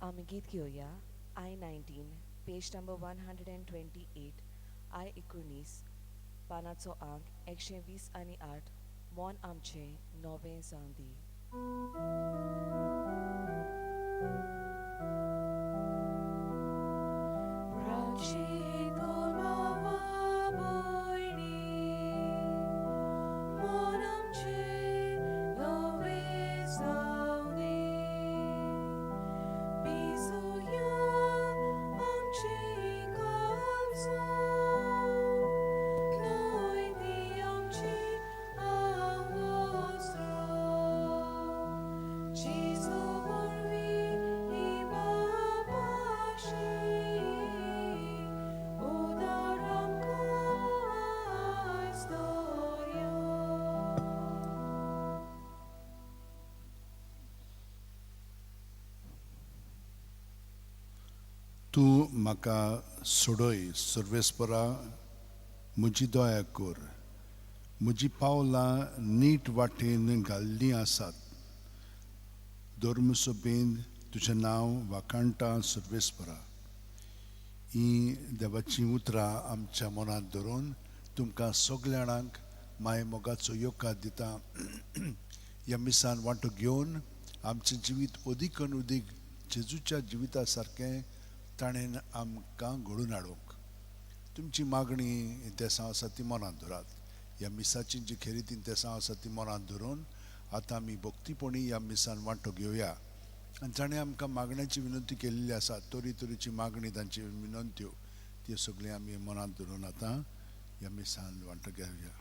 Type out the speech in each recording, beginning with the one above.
आमी गीत घेवया I 19, page number 128, I 19, पानाचो आंक 128, मन आमचें नवें जावं दी. प्राचीन भावा भयणी, मन आमचें नवें जावं दी. भिजोवया आमचीं काळजां, न्हय ती आमची आंगवस्त्रां. जेजू वरवीं इबापाशी, उदार आमकां आयज दवरया. तूं म्हाका सोडय सर्वेस्परा, म्हजी दया कर. म्हजी पावलां नीट वाटेन घाल्लीं आसात. धर्मसभेन तुजें नांव वाखाणटा सर्वेस्परा. हीं देवाचीं उतरां आमच्या मनांत धरून तुमकां सगल्या जाणांक माय मोगाचो येवकार दिता. ह्या मिसान वांटो घेवन आमचें जिवीत अदीक आनी अदीक जेजूच्या जिविता सारकें ताणें आमकां घडोवन हाडूंक तुमची मागणी इंतेसांव आसा ती मनांत धरात. ह्या मिसाची जी खेरीत इंतेसांव आसा ती मनांत धरून आतां आमी भक्तीपणी ह्या मिसान वांटो घेवया. आनी जाणें आमकां मागण्याची विनंती केल्ली आसा, तरी तरेची मागणी, तांची विनंत्यो, त्यो सगळ्यो आमी मनांत धरून आतां ह्या मिसान वांटो घेवया.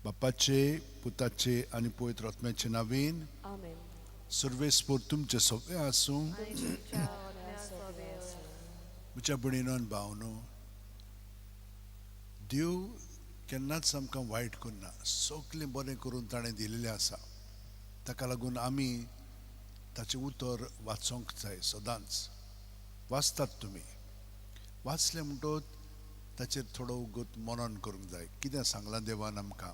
बापाचे, पुताचे आनी पवित्र आत्म्याचे नांवान. आमेन. सर्वेस्पर तुमचें सगळें आसूं. आनी तुमच्या आत्म्या सोबे आसूं. म्हज्या भयणीनो आनी भावनो, देव केन्नाच आमकां वायट करना. सगळें बरें करून ताणें दिलेलें आसा. ताका लागून आमी ताचें उतर वाचोंक जाय सदांच. वाचतात तुमी, वाचलें म्हणटकच ताचेर थोडो उगत मनन करूंक जाय. कितें सांगलां देवान आमकां?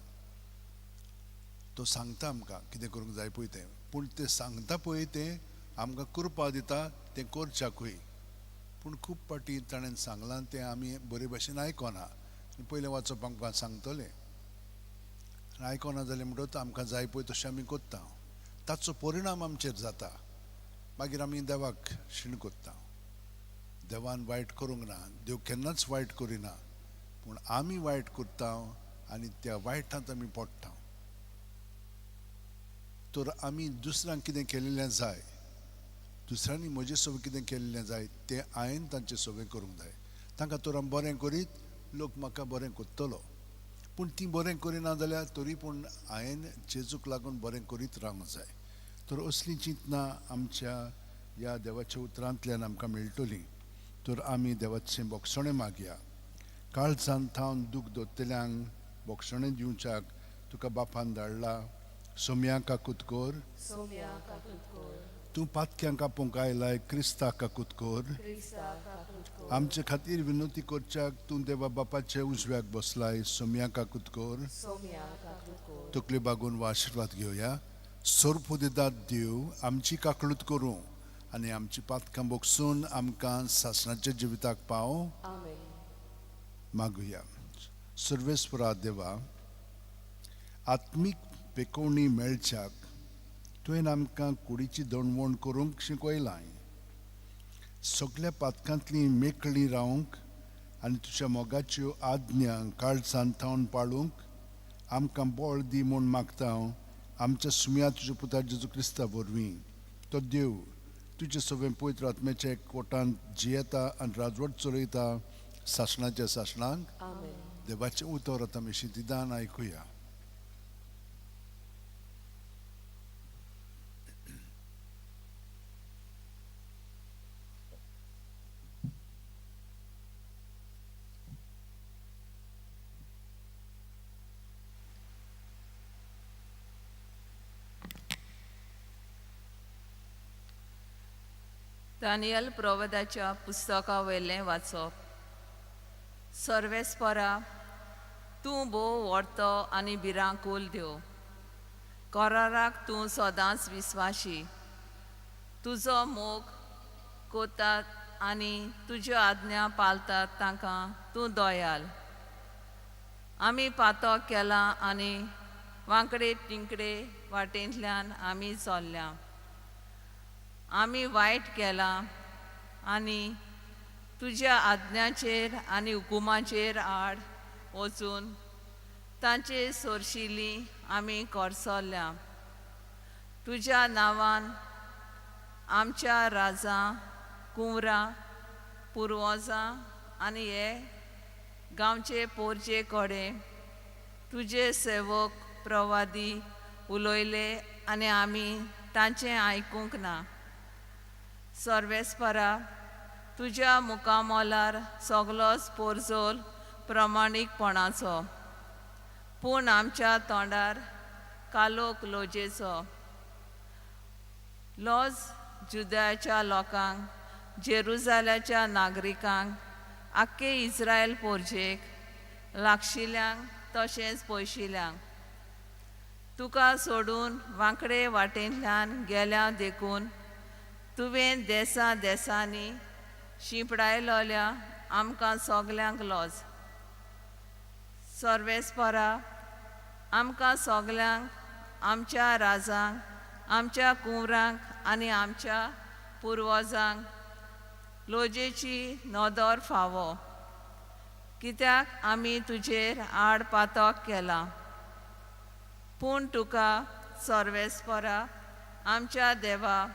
तो सांगता आमकां कितें करूंक जाय पळय तें. पूण तें सांगता पळय तें आमकां करपा दिता, तें करच्याकूय. पूण खूब फावटी ताणें सांगलां तें आमी बरे भाशेन आयकना. पयलें वाचप आमकां सांगतलें आनी आयकना जालें म्हणटकच आमकां जाय पळय तशें आमी करता. ताचो परिणाम आमचेर जाता. मागीर आमी देवाक शीण करता. देवान वायट करूंक ना. देव केन्नाच वायट करिना. पूण आमी वायट करता आनी त्या वायटांत आमी पडटा. तर आमी दुसऱ्यांक कितें केल्लें जाय, दुसऱ्यांनी म्हजे सोबें कितें केल्लें जाय, तें हांवें तांचे सोबें करूंक जाय. तांकां तर हांव बरें करीत लोक म्हाका बरें करतलो. पूण तीं बरें करिना जाल्यार तरी पूण हांवें जेजूक लागून बरें करीत रावंक जाय. तर असलीं चिंतनां आमच्या ह्या देवाच्या उतरांतल्यान आमकां मेळटलीं. तर आमी देवाचें बोगसणें मागया. काळजान थावन दूख दोत्तल्यांक बोगसणें दिवच्याक तुका बापान धाडला. सोम्या काकूत कर. सोम्या काकूत कर. तूं पातक्यांक आपोवंक आयलाय. क्रिस्ता काकूत कर. क्रिस्ता काकूत कर. आमचे खातीर विनंती करच्याक तूं देवा बापाचे उजव्याक बसलाय. सोम्या काकूत कर. सोम्या काकूत कर. तकली बागून वा आशिर्वाद घेवया. सोरपुदेदात देव आमची काकळूत करूं आनी आमची पातकां बोगसून आमकां सासणाच्या जिविताक पाव. आमेन. मागुया. सर्वेस्परा देवा, आत्मीक पेकोवणी मेळच्याक तुवें आमकां कुडीची दणवण करूंक शिकयलां. सगल्या पातकांतली मेकळी रावंक आनी तुज्या मोगाच्यो आज्ञा काळजान थावन पाळूंक आमकां बळ दी म्हूण मागता हांव आमच्या सुम्या तुज्या पुता जेजू क्रिस्ता वरवीं. तो देव तुजे सगळें पवित्र आत्म्याच्या कोटांत जियेता आनी राजवट चलयता सासणाच्या सासणांक. आमेन. देवाचें उतर आतां आमी शितिदान आयकुया. दानियल प्रवदाच्या पुस्तका वयलें वाचप. सर्वेस्परा, तूं भोव व्हडतो आनी भिरांकूल देव. कराराक तूं सदांच विस्वाशी. तुजो मोग कोतात आनी तुज्यो आज्ञा पालतात तांकां तूं दयाल. आमी पातक केलां आनी वांकडे तिंकडे वाटेंतल्यान आमी चल्ल्या. आमी वायट केलां आनी तुज्या आज्ञाचेर आनी हुकुमाचेर आड वचून तांचे सोरशिली आमी कोरसल्ल्या. तुज्या नांवान आमच्या राजां, कुंवरां, पुर्वजां आनी हे गांवचे पोरचे कडेन तुजे सेवक प्रवादी उलयले आनी आमी तांचें आयकूंक ना. सर्वेस्परा, तुज्या मुखामोलार सगलोच पोरजोल प्रमाणीकपणाचो, पूण आमच्या तोंडार कालोक लोजेचो. लॉज जुदयाच्या लोकांक, जेरुजाल्याच्या नागरिकांक, आख्खे इस्रायल पोरजेक, लागशिल्ल्यांक तशेंच पयशिल्ल्यांक. तुका सोडून वांकडे वाटेंतल्यान गेल्या देखून तुवें देसा देसांनी शिंपडायलोल्या आमकां सगल्यांक लॉज. सर्वेस्परा, आमकां सगल्यांक, आमच्या राजांक, आमच्या कुंवरांक आनी आमच्या पुर्वजांक लोजेची नदर फावो, कित्याक आमी तुजेर आड पातक केलां. पूण तुका सर्वेस्परा आमच्या देवा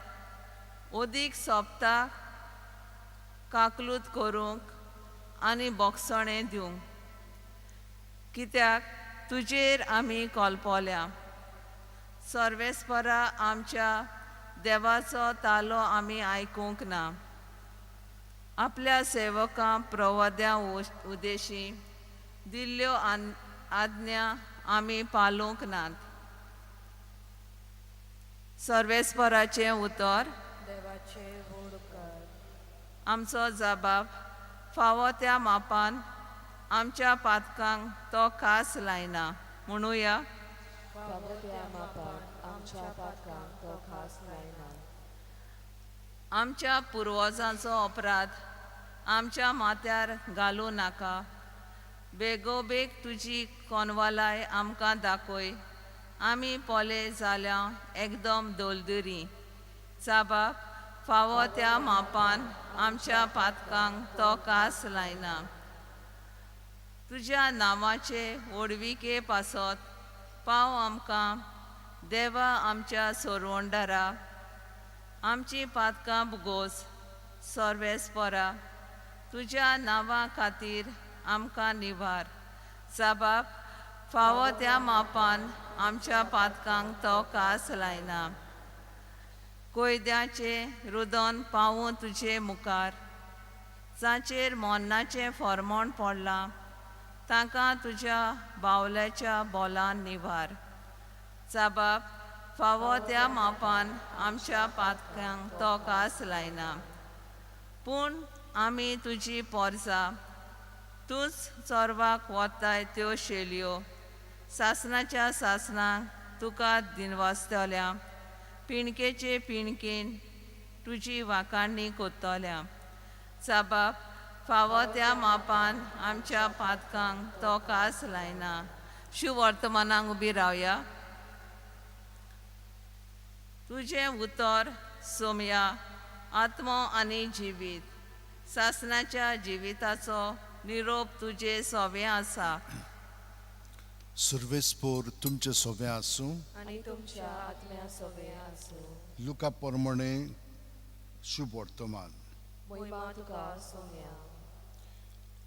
ओदीक सोंपता काकलूत करूंक आनी बोगसणें दिवंक, कित्याक तुजेर आमी कोलपोल्या. सर्वेस्परा आमच्या देवाचो तालो आमी आयकूंक ना. आपल्या सेवकां प्रवाद्यां उदेशी दिल्ल्यो आज्ञा आमी पालूंक नात. सर्वेस्पराचें उतर. देवाचे व्हड उपकार. आमचो जबाब फावो त्या मापान आमच्या पातकांक तो खास लायना म्हणुया. फावो त्या मापान आमच्या पातकांक तो खास लायना. आमच्या पुर्वजांचो अपराध आमच्या माथ्यार घालूं नाका. बेगोबेग तुजी कोनवालाय आमकां दाखय. आमी पोले जाल्या एकदम दोलदुरी. साबाब फावो त्या मापान आमच्या पातकांक तो कास लायना. तुज्या नांवाचे व्हडविके पासत पाव आमकां देवा आमच्या सोरवंडारा. आमची पातकां भुगोस सर्वेस्परा, तुज्या नांवा खातीर आमकां निवार. साबाब फावो त्या मापान आमच्या पातकांक तो कास लायना. कोयद्याचें रुदन पावूं तुजे मुखार, जाचेर मोन्नाचें फॉर्मोण पडलां तांकां तुज्या बावल्याच्या बोलान निवार. साबाब फावो त्या मापान आमच्या पातकांक तो कास लायना. पूण आमी तुजी पोरसां, तूंच चोरवाक वताय त्यो शेलयो सासणाच्या सासणाक तुका दिनवासतल्या, पिणकेचे पिणकेन तुजी वाखाणी कोत्तल्या. साबाब फावो त्या मापान आमच्या पातकांक तो कास लायना. शुवर्तमानाक उबी रावया. तुजें उतर सोमया आत्मो आनी जिवीत, सासणाच्या जिविताचो निरोप तुजे सोवे आसा. सुर्वेस्पोर तुमचे सोवे आसूं आनी तुमच्या आत्म्या सोवे आसूं. लुका प्रमाणे शुभ वर्तमान. मोहिमा तुका सोम्या.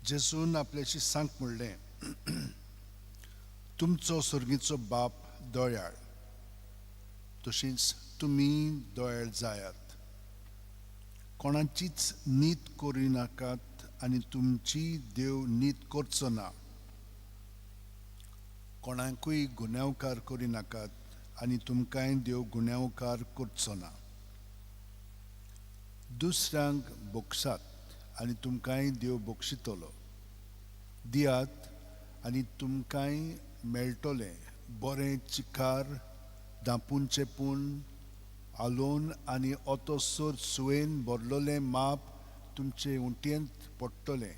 जेसून आपल्याशी सांग म्हणलें, तुमचो सर्गीचो बाप दयाळ, तशींच तुमी दयाळ जायात. कोणाचीच नीत करिनाकात आनी तुमची देव नीत करचो ना. कोणाकूय गुन्यांवकार करिनाकात आनी तुमकांय देव गुन्यांवकार करचो ना. दुसऱ्यांक बोगसात आनी तुमकांय देव बक्षितलो. दियात आनी तुमकांय मेळटलें. बरें चिकार धांपून चेपून आलोवन आनी ओतोसर सुयेन भरलोलें माप तुमचे उंटयेंत पडटलें.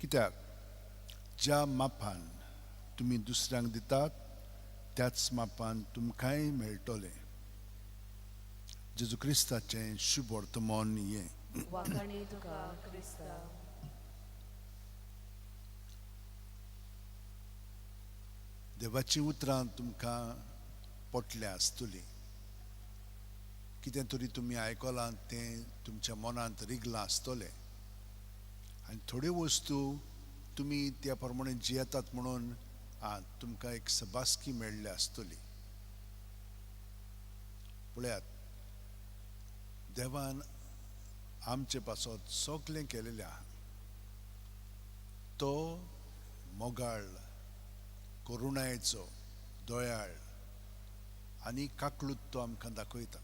कित्याक ज्या मापान तुमी दुसऱ्यांक दितात त्याच मापान तुमकांय मेळटलें. जेजू क्रिस्ताचें शुभ वर्तमान हें. वाखाणी तुका क्रिस्ता. देवाचीं उतरां तुमकां पटल्या आसतलीं. कितें तरी तुमी आयकलां तें तुमच्या मनांत रिगलां आसतलें आनी थोड्यो वस्तू तुमी त्या प्रमाणे जियेतात म्हणून तुमकां एक सबासकी मेळ्ळ्या आसतली. पळयात, देवान आमचे पासत सगळें केलेलें आहा. तो मोगाळ, करुणायेचो, दयाळ आनी काकळूत तो आमकां दाखयता.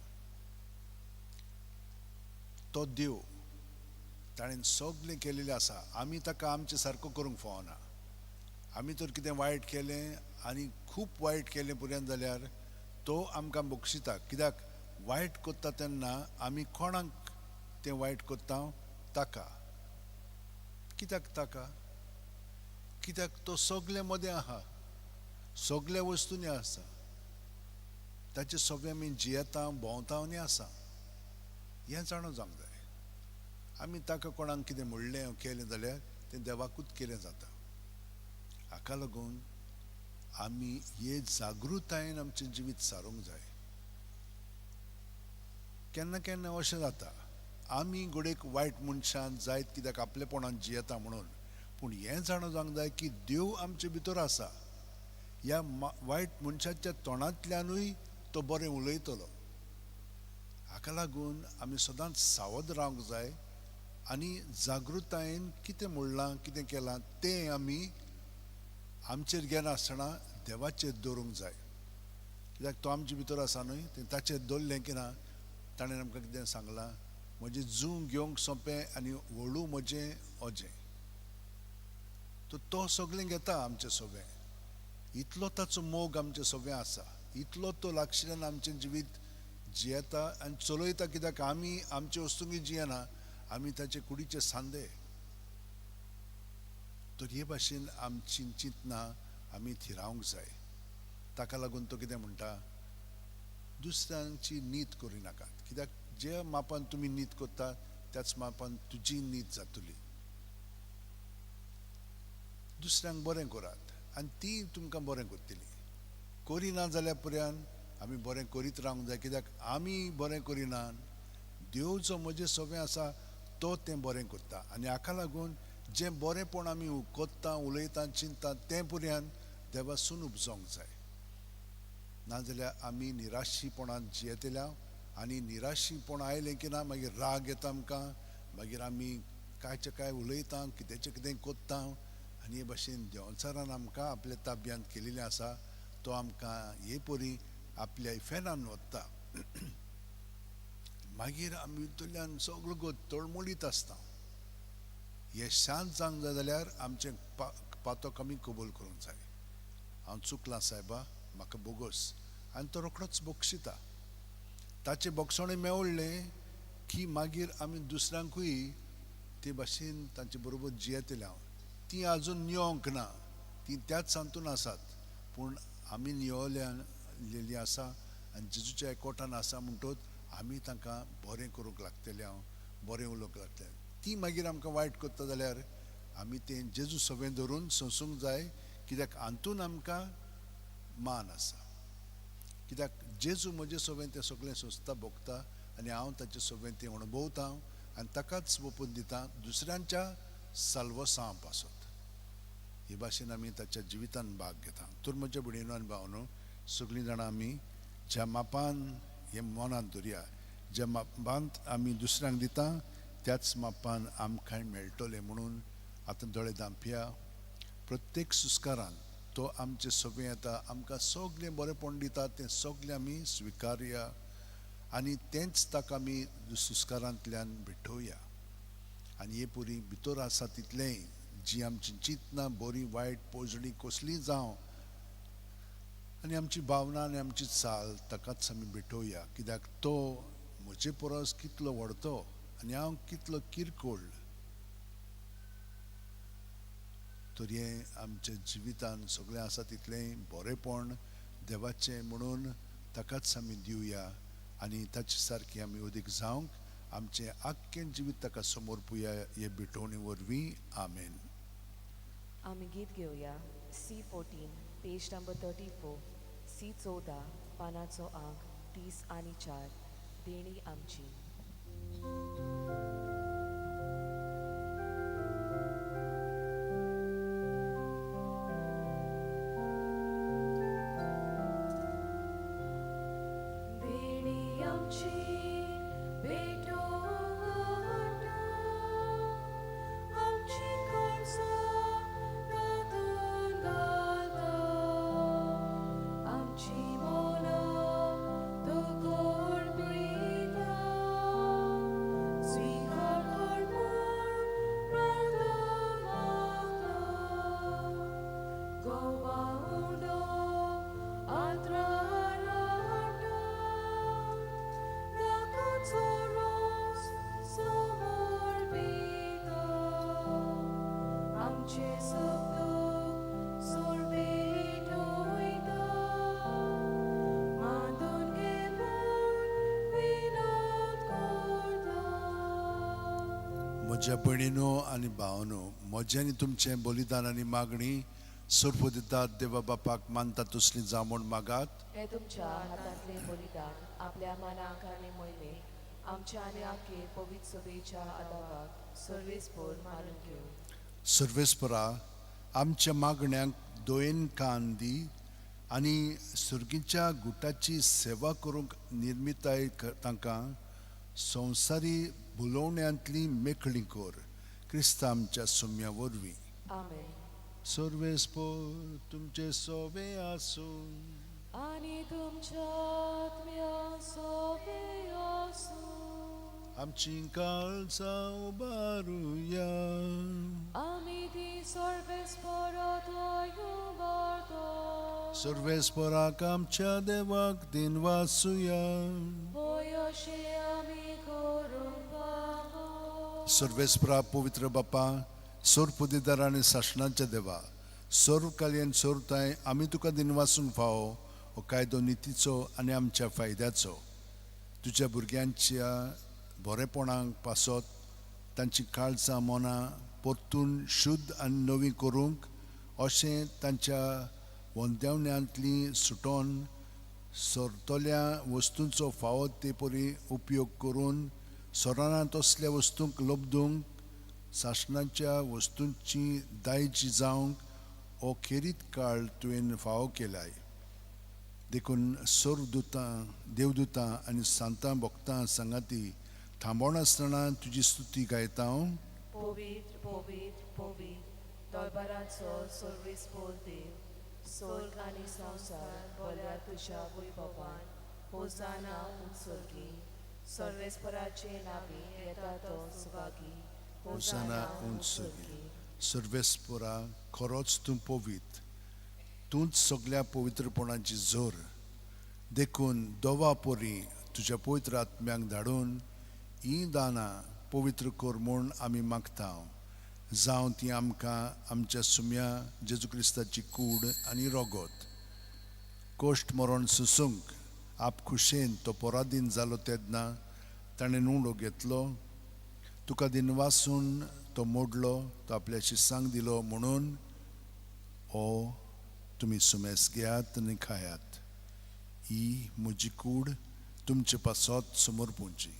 तो देव, ताणें सगळें केलेलें आसा. आमी ताका आमचें सारको करूंक फावना. आमी तर कितें वायट केलें आनी खूब वायट केलें पुर्यान जाल्यार तो आमकां बक्षिता. कित्याक वायट करता तेन्ना आमी कोणाक तें वायट करता? ताका. कित्याक ताका? कित्याक तो सगळें मदें आहा, सगळ्या वस्तूंनी आसा. ताचे सगळें आमी जियेता, भोंवता आनी आसा. हें जाणो जावंक जाय. आमी ताका कोणाक कितें म्हणलें केलें जाल्यार तें देवाकूच केलें जाता. हाका लागून आमी हे जागृतायेन आमचें जिवीत सारूंक जाय. केन्ना केन्ना अशें जाता, आमी घडयेक वायट मनशान जायत कित्याक आपलेपणान जियेता म्हणून, पूण हें जाणो जावंक जाय की देव आमचे भितर आसा. ह्या वायट मनशाच्या तोंडांतल्यानूय तो बरें उलयतलो. हाका लागून आमी सदांच सावध रावंक जाय आनी जागृतायेन कितें म्हणलां, कितें केलां तें आमी आमचेर घेनासतना देवाचेर दवरूंक जाय. कित्याक तो आमचे भितर आसा न्हय, तें ताचेर दवरलें की ना ताणें आमकां कितें सांगलां, म्हजें जूं घेवंक सोंपें आनी व्हडू म्हजें ओजें. तो सगळें घेता आमचें सगळें. इतलो ताचो मोग आमचें सगळें आसा, इतलो तो लागशिल्ल्यान आमचें जिवीत जियेता आनी चलयता. कित्याक आमी आमचे वस्तूंक जियेना, आमी ताचे कुडीचे सांदे. तर हे भाशेन आमची चिंतना आमी थिरावंक जाय. ताका लागून तो कितें म्हणटा, दुसऱ्यांची नीत करिनाकात. कित्याक ज्या मापान तुमी नीत करता त्याच मापान तुजी नीत जातली. दुसऱ्यांक बरें करात आनी ती तुमकां बरें करतली. करिना जाल्यार पर्यान आमी बरें करीत रावंक जाय. कित्याक आमी बरें करिना, देव जो म्हजें सगळें आसा तो तें बरें करता. आनी हाका लागून जें बरेंपण आमी करता, उलयता, चिंतता तें पर्यान देवासून उपजोवंक जाय. नाजाल्यार आमी निराशीपणांत जियेतल्या आनी निराशीपण आयलें की ना मागीर राग येता आमकां, मागीर आमी कांयचें कांय उलयता, कित्याचें कितें करता. आनी हे भाशेन देंवचारान आमकां आपल्या ताब्यांत केलेलें आसा. तो आमकां हे परी आपल्या इफेनान वता. मागीर आमी भितरल्यान सगळो गो तळमळीत आसता. हे शांत जावंक जाय जाल्यार आमचें पातक आमी कबूल करूंक जाय. हांव चुकलां सायबा, म्हाका बोगोस. आनी तो रोखडोच बक्षिता. ताचें बक्षणें मेवळ्ळें की मागीर आमी दुसऱ्यांकूय ते भाशेन तांचे बरोबर जियेतले. हांव तीं आजून नियोंक ना, तीं त्याच सांतून आसात, पूण आमी नियोलेली आसा आनी जेजूच्या एकवटान आसा म्हणटोच आमी तांकां बरें करूंक लागतलें, हांव बरें उलोवंक लागतलें. ती मागीर आमकां वायट करता जाल्यार आमी तें जेजू सगळें धरून सोंसूंक जाय. कित्याक हातून आमकां मान आसा. कित्याक जेजू म्हजें सगळें तें सगळें सोंसता, भोगता आनी हांव ताचें सगळें तें अणभवता आनी ताकाच वोपून दिता दुसऱ्यांच्या साल्वसांव पासत. हे भाशेन आमी ताच्या जिवितान भाग घेता. तर म्हज्या भयणीनो आनी भावनो, सगळीं जाणां आमी ज्या मापान हें मनांत धरया, ज्या मापांत आमी दुसऱ्यांक दिता त्याच मापान आमकां मेळटलें म्हणून आतां दोळे धांपया. प्रत्येक सुस्कारान तो आमचे सगळें येता, आमकां सगळें बरेंपण दिता, तें सगळें आमी स्विकारया आनी तेंच ताका आमी सुस्कारांतल्यान भेटोवया. आनी हे पुरी भितर आसा तितलेंय जी आमची चिंतना बरी वायट पोजडी कसली जावं आनी आमची भावना आनी आमची चाल ताकाच आमी भेटोवया, कित्याक तो म्हजे परस कितलो व्हडतो आनी हांव कितलो किरकोळ। तर हें आमच्या जिवितान सगळें आसा तितलें बरेंपण देवाचें म्हणून ताकाच आमी दिवया आनी ताचे सारकें आमी अदीक जावंक आमचें आख्खें जिवीत ताका समर्पुया हे भेटवणी वरवीं। आमेन। आमी गीत घेवया C 14 page number 34 C 14 पानाचो आंक 34 देणी आमची। देणी आमची भेटवण आमची काळजां तातूंत घालता आमची मनां तूं कोरपिता स्विकार कर म्हूण प्रार्थना मागता गोवा उंडो आत्रार हाडटा नाकाचो रोस समर्पिता आमचें सुख दूख सोड भेटयता मांदून घे म्हूण विनोद करता। म्हज्या भयणीनो आनी भावनो, म्हजें आनी तुमचें बलिदान आनी मागणी सर्व दितात देवा बापाक मानता तसली जावं म्हूण मागात। हे तुमच्या हातांतले बलिदान आपल्या मनाक आनी मोहिमेक आमच्या आनी आखे पवित्र सभेच्या आदावाक सर्वेस्पर मानून घेवं। सर्वेस्परा आमच्या मागण्यांक दोयेन कान दी आनी सर्गीच्या गुटाची सेवा करूंक निर्मिताय तांकां संवसारी भुलोवण्यांतली मेकळी कर क्रिस्ता आमच्या सुम्या वरवीं। आमेन। सर्वेस्पर तुमचे सोवे आसूं आनी तुमच्या आत्म्या सोवे आसूं। आमची काळजां उबारुया आमी ती सर्वेस्परा थंय उबारता। सर्वेस्पराक आमच्या देवाक दिनवासुया। होय अशें आमी करूंक फावो। सर्वेस्परा पवित्र बापा, सर्वपुदीदार आनी सासणाच्या देवा, सर्व कालयन सर्वताय आमी तुका दिनवासूंक फावो हो कायदो नितीचो आनी आमच्या फायद्याचो। तुज्या भुरग्यांच्या बरेपणाक पासत तांची काळजां मनां परतून शुद्ध आनी नवी करूंक अशें तांच्या वंदेवण्यांतली सुटोन सरतल्या वस्तूंचो फावो ते परी उपयोग करून सोरानात असल्या वस्तूंक लब्दूंक सासणाच्या वस्तूंची दायजी जावंक हो खेरीत काळ तुवें फावो केलाय। देखून सर्वदुतां देवदुतां आनी सांतां भक्तां सांगाती थांबोनासतना तुजी स्तुती गायता हांव। पवित्र पवित्र पवित्र दरबाराचो सर्वेस्पर देव, स्वर्ग आनी संवसार भरल्या तुज्या वैभवान। होजाना उत्सर्गी, सर्वेस्पराचे नांवी येता तो सुभागी। होजाना उत्सर्गी। सर्वेस्परा खरोच तूं पवित्र, तूंच सगल्या पवित्रपणाची जोर। देखून दोवा परी तुज्या पवित्र आत्म्यांक धाडून ही दानां पवित्र कर म्हूण आमी मागता। जावं ती आमकां आमच्या सुम्या जेजू क्रिस्ताची कूड आनी रोगोत। कोश्ट मरण सुसूंक आप खुशेन तो पराधीन जालो तेन्ना ताणें उंडो घेतलो, तुका दिनवासून तो मोडलो, तो आपल्या शिसांक दिलो म्हणून ओ तुमी सुमेस घेयात आनी खायात। ही म्हजी कूड तुमचे पासत समर्पूंची।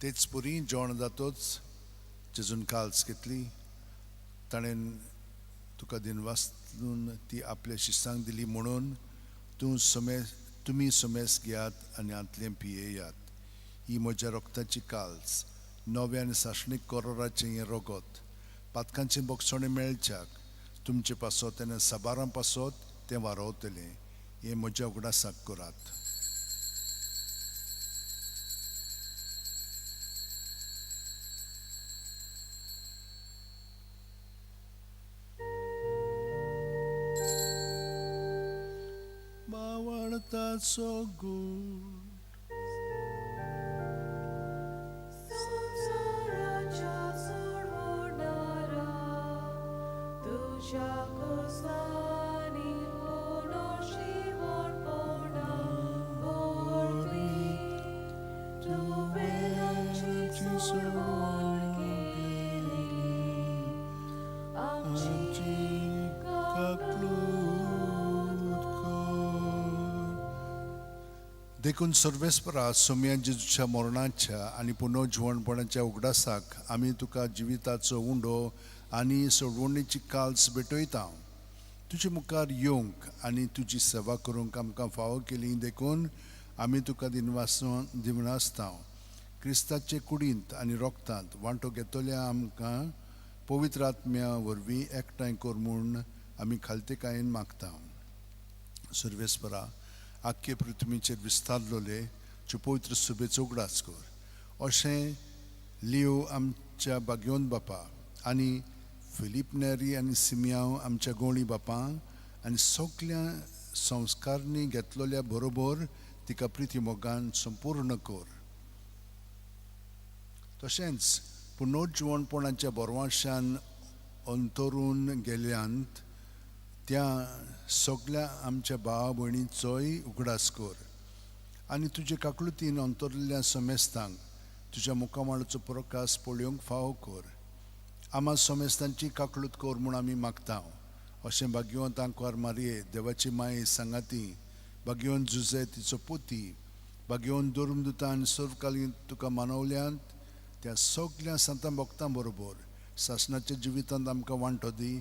तेच पुरी जेवण जातोच जेजून काल्स घेतली, ताणें तुका दिनवासून ती आपल्या शिसांक दिली म्हणून तूं समेस तुमी समेस घेयात आनी हांतलें पियेयात। ही म्हज्या रोगताची काल्स, नव्या आनी सासणीक करोराचें हें रोगत, पातकांचें बोगसणें मेळच्याक तुमचे पासत आनी साबारां पासत तें वारोवतलें। हें म्हज्या उगडासाक करात. बावळताचो गूण संवसाराच्या सोडवणारा, तुज्या कोसांनी पुनर्जिवणपणा वरवीं तुवें आमची सोडवण केली, आमची काकलूत कर. देखून सर्वेस्परा सोम्या जेजूच्या मरणाच्या आनी पुनर्जिवणपणाच्या उगडासाक आमी तुका जिविताचो उंडो आनी सोडवणीची काल्स भेटयता. तुजे मुखार येवंक आनी तुजी सेवा करूंक आमकां फावो केली देखून आमी तुका दिवनासता. क्रिस्ताचे कुडींत आनी रोगतांत वांटो घेतल्या आमकां पवित्र आत्म्या वरवीं एकठांय कर म्हूण आमी खालतेकायेन मागता. सर्वेस्परा आख्खे पृथ्वीचेर विस्तारलोले ज्यो पवित्र सुबेचो उगडास कर. अशें लियो आमच्या बागयोन बापा आनी फिलीप नेरी आनी सिमियांव आमच्या गोंडी बापा आनी सगल्या संस्कारणी घेतलोल्या बरोबर तिका प्रिती मोगान संपूर्ण कर. तशेंच पुनर्जिवणपणाच्या बरवाशान अंतरून गेल्यांत त्या सगल्या आमच्या भावा भयणीचोय उगडास कर आनी तुजे काकलुतीन अंतरलेल्या समेस्तांक तुज्या मुखामळाचो प्रकाश पळोवंक फावो कर. आमा समेस्तांची काकलूत कर म्हूण आमी मागता. अशें भाग्यवंत आंकवार मारये देवाची माये सांगाती भाग्यवंत जुजे तिचो पोती भाग्यवंत दुर्मदुतान सर्वकालीन तुका मानवल्यांत त्या सगल्या संतां भक्तां बरोबर सासणाच्या जिवितांत आमकां वांटो दी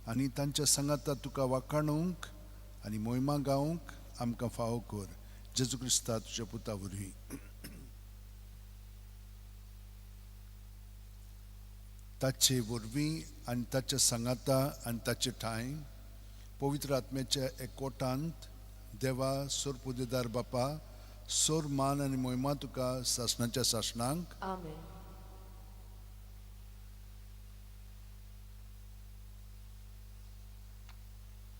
आनी तांच्या सांगाता तुका वाखाणूंक आनी मोहिमा गावंक आमकां फावो कर. जेजू क्रिस्ता तुज्या पुता वरवीं. ताचे वरवीं आनी ताच्या सांगाता आनी ताचे ठांय पवित्र आत्म्याच्या एकवटांत देवा सोर पुदेदार बापा सोर मान आनी मोहिमा तुका सासणाच्या सासणांक. आमेन.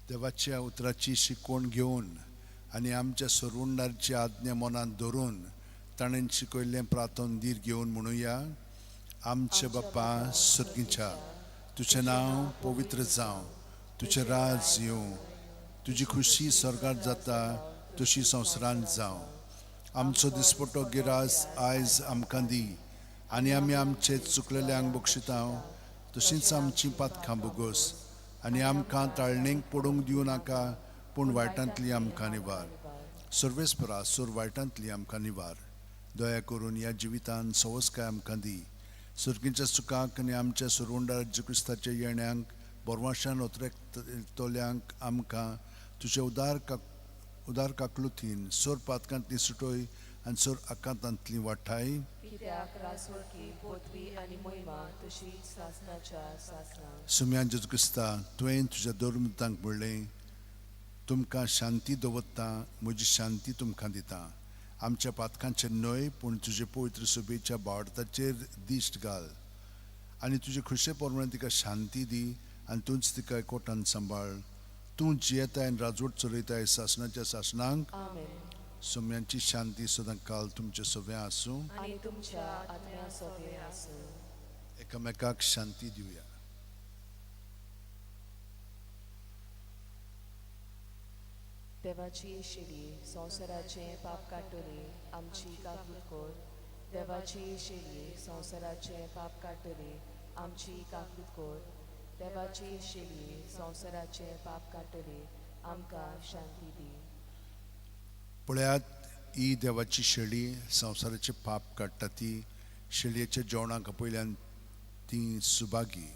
देवाच्या उतराची शिकवण घेवन आनी आमच्या सरवणदारची आज्ञा मनांत धरून ताणें शिकयल्लें प्रार्थन धीर घेवन म्हणुया. आमच्या बापा सर्गीच्या, तुजें नांव पवित्र जावं, तुजें राज येवं, तुजी खुशी स्वर्गात जाता तशी संवसारांत जावं. आमचो दिसपटो गिरास आयज आमकां दी आनी आमी आमचे चुकलेल्यांक बक्षिता तशींच आमची पातकां बोगोस आनी आमकां ताळणेक पडूंक दिवं नाका पूण वायटांतली आमकां निवार. सर्वेस्परा सोर वायटांतली आमकां निवार. दया करून ह्या जिवितान सवसकाय आमकां दी. सर्गीच्या सुखाक आनी आमच्या सुरवंडार जेजू क्रिस्ताच्या येण्यांक बोरवाशान ओतरेकतल्यांक आमकां तुजे उदार काकलुतीन सोर पातकांतली सुटोय आनी सोर आकांतांतली वाठाय. कित्याक रासवळकी पोतवी आनी मोहिमा तशी सासणाच्या सासणां. सुम्या जेजू क्रिस्ता तुवें तुज्या धर्मदूतांक म्हणलें तुमकां शांती दवरता म्हजी शांती तुमकां दिता. आमच्या पातकांचेर न्हय पूण तुजे पवित्र सभेच्या बावडताचेर दिश्ट घाल आनी तुजे खुशे प्रमाणे तिका शांती दी आनी तूंच तिका एकवटान सांबाळ. तूं जियेताय आनी राजवट चलयताय सासणाच्या सासणांक. आमेन. सोम्यांची शांती सदां काल तुमचे सगळें आसूं आनी तुमच्या आत्म्या सोबे आसूं. एकामेकाक शांती दिवया. देवाची शेळी संवसाराचें पाप काडटली आमची काकूत कर. देवाची शेळी संवसाराचें पाप काडटली आमची काकूत कर. देवाची शेळी संवसाराचें पाप काडटली आमकां शांती दी. पळयात ही देवाची शेळी संवसाराचें पाप काडटा ती शेळयेच्या जेवणाक पयल्यान ती सुभागी.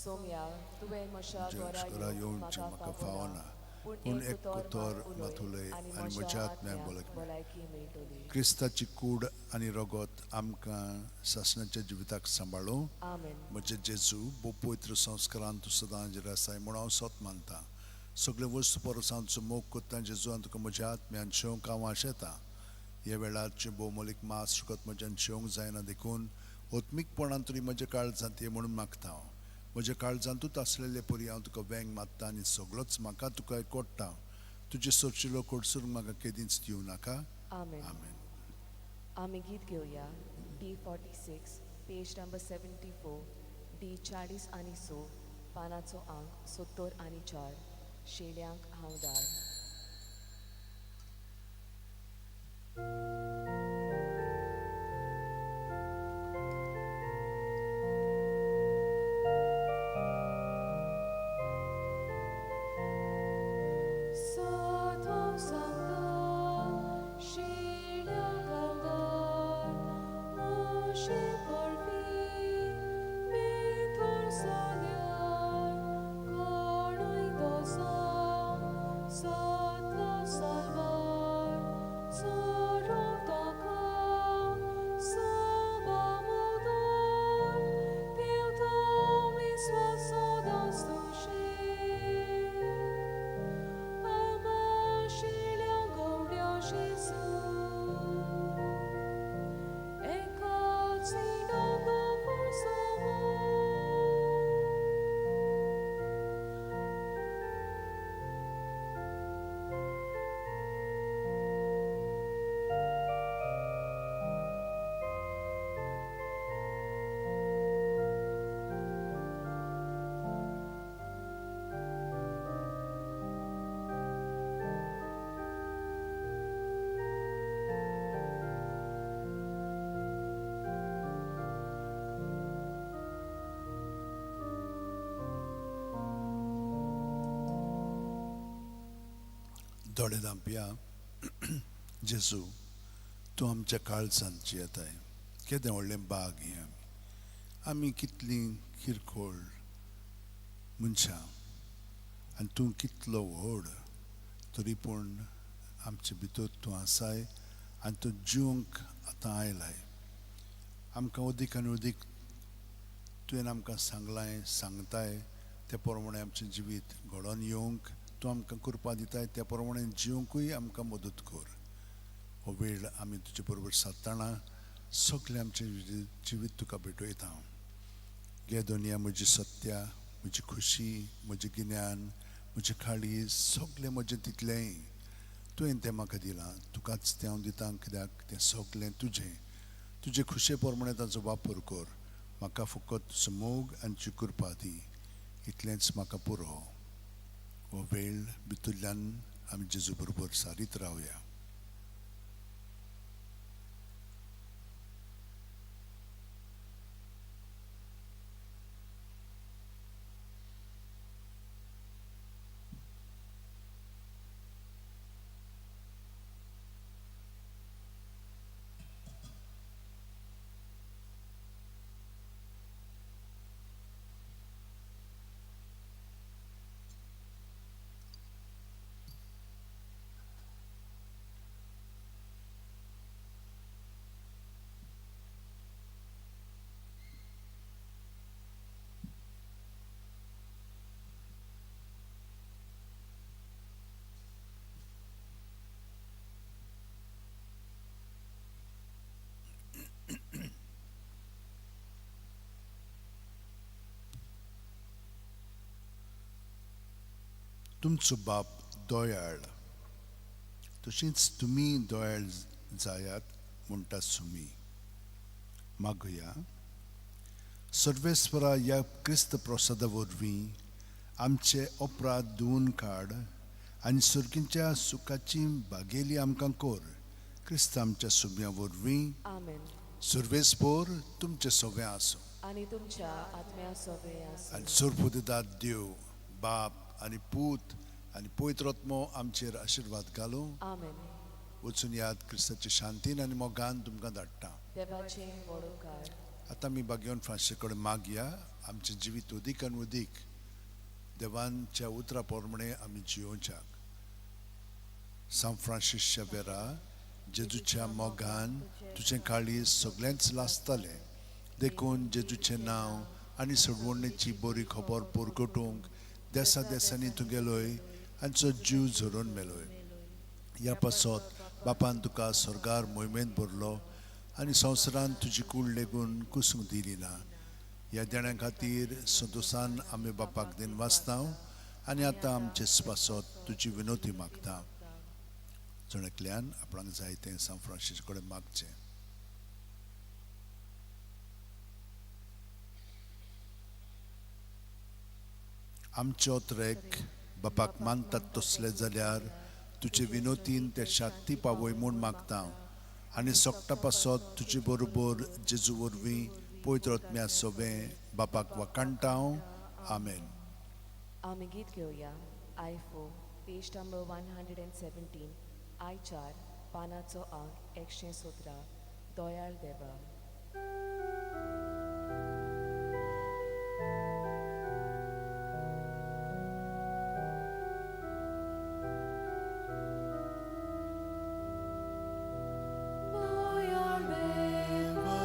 सोम्या तुवें म्हज्या घरा येवचें म्हाका फावना पूण एक उतर मात उलय आनी म्हज्या आत्म्याक भलायकी मेळटली. क्रिस्ताची कूड आनी रगत आमकां सासणाच्या जिविताक सांबाळूं. आमेन. म्हजे जेजू भोव पवित्र संस्कारान तूं सदां आसाय म्हूण हांव सोत मानता. सगळे वस्तू परस हांव तुजो मोग कोत्ता जेजू, आनी तुका म्हज्या आत्म्यान शेवंक हांव आशेतां. ह्या वेळार भोवमोलीक मास सुकत म्हज्यान शेवंक जायना, देखून आत्मीकपणान तरी म्हज्या काळजांत ये म्हणून मागता हांव. म्हज्या काळजांतूच आसलेले परी हांव तुका वेंग मारता आनी सगळोच म्हाका तुका एकवटता. तुजे सोरशिलो कडसून म्हाका केदींच दिवं नाका. आमेन. आमेन. आमी गीत घेवया D 46 page number 74, D 46, पानाचो आंक 74, शेल्यांक हांव दार. सतो सांगता शेळ्यांक हांव दार, मोशे पडपी भितर सरल्यार कोणूय तसो जातलो साल्वार, सोरोप ताका सभामुखार, देव तो विस्वास सदांच तुजेर. आमा शेळ्या गवड्या जेजू, एकाच इनाम दवर समोर. दोळे धांपया. जेजू, तूं आमच्या काळजांत जियेताय. केदें व्हडलें बाग हें. आमी कितलीं किरकोळ मनशां आनी तूं कितलो व्हड, तरी पूण आमचे भितर तूं आसाय आनी तूं जिवंक आतां आयलाय. आमकां अदीक आनी अदीक तुवें आमकां सांगलां, सांगताय त्या प्रमाणें आमचें जिवीत घडोवन येवंक तूं आमकां कृपा दिताय, त्या प्रमाणें जिवंकूय आमकां मदत कर. हो वेळ आमी तुजे बरोबर सादतना सगळें आमचें जिवीत तुका भेटयता. गे दुनिया म्हजी सत्या, म्हजी खुशी, म्हजें गिन्यान, म्हजें काळीज, सगळें म्हजें तितलेंय तुवें तें म्हाका दिलां. तुकाच तें हांव दितां, कित्याक तें सगळें तुजें. तुजे खुशे प्रमाणें ताचो वापर कर. म्हाका फकत तुजो मोग आनी तुजी कृपा दी, इतलेंच म्हाका पुरो. हो वेळ भितरल्यान आमी जेजू बरोबर सारीत रावया. तुमचो बाप दयाळ, तशींच तुमी दयाळ जायात म्हणटा सुमी. मागुया. सर्वेस्वरा, ह्या क्रिस्त प्रसादा वरवीं आमचे अपराध धुवून काड आनी सर्गीच्या सुखाची बागेली आमकां कर. क्रिस्त आमच्या सुम्या वरवीं. आमेन. सर्वेस्पोर तुमचे सगळें आसूं आनी तुमच्या आत्म्या सोबे आसूं. आनी सर्वपुदेदाद देव बाप आनी पूत आनी पवित्र आत्मो आमचेर आशिर्वाद घालूं. आमेन. वचून याद क्रिस्ताचे शांतीन आनी मोगान तुमकां धाडटा. देवाचें व्हड उपकार. आतां आमी बागेवन फ्रांसीस कडेन मागया आमचें जिवीत अदीक आनी अदीक देवांच्या उतरा प्रमाणें आमी जियोवच्याक. सांत फ्रांसीस शेवेरा, जेजूच्या मोगान तुजें काळीज सगळेंच लासतालें, देखून जेजूचें नांव आनी सोडवणेची बरी खबर परगटूंक देसा देसांनी तूं गेलोय हांचो जीव झरोवन मेलोय. ह्या पासत बापान तुका स्वर्गार मोहिमेंत भरलो आनी संवसारान तुजी कूड लेगून कुसूंक दिली ना. ह्या देण्या खातीर संतोशान आमी बापाक दिन वाचता आनी आतां आमचे पासत तुजी विनोती मागता. जण एकल्यान आपणाक जाय तें सांत फ्रांसीस कडेन मागचें. आमचो ट्रेक बापाक मानतात तसले जाल्यार तुजे विनोतीन ते शांती पावय म्हूण मागता आनी सोकटा पासत तुजे बरोबर जेजू वरवीं पवित्र आत्म्या सोबें बापाक वाखाणटा हांव. आमेन. आमी गीत घेवया I 4 page number 117 I 4 पानाचो आंक 117 दोयाळ देवा. दोयाळ देवा,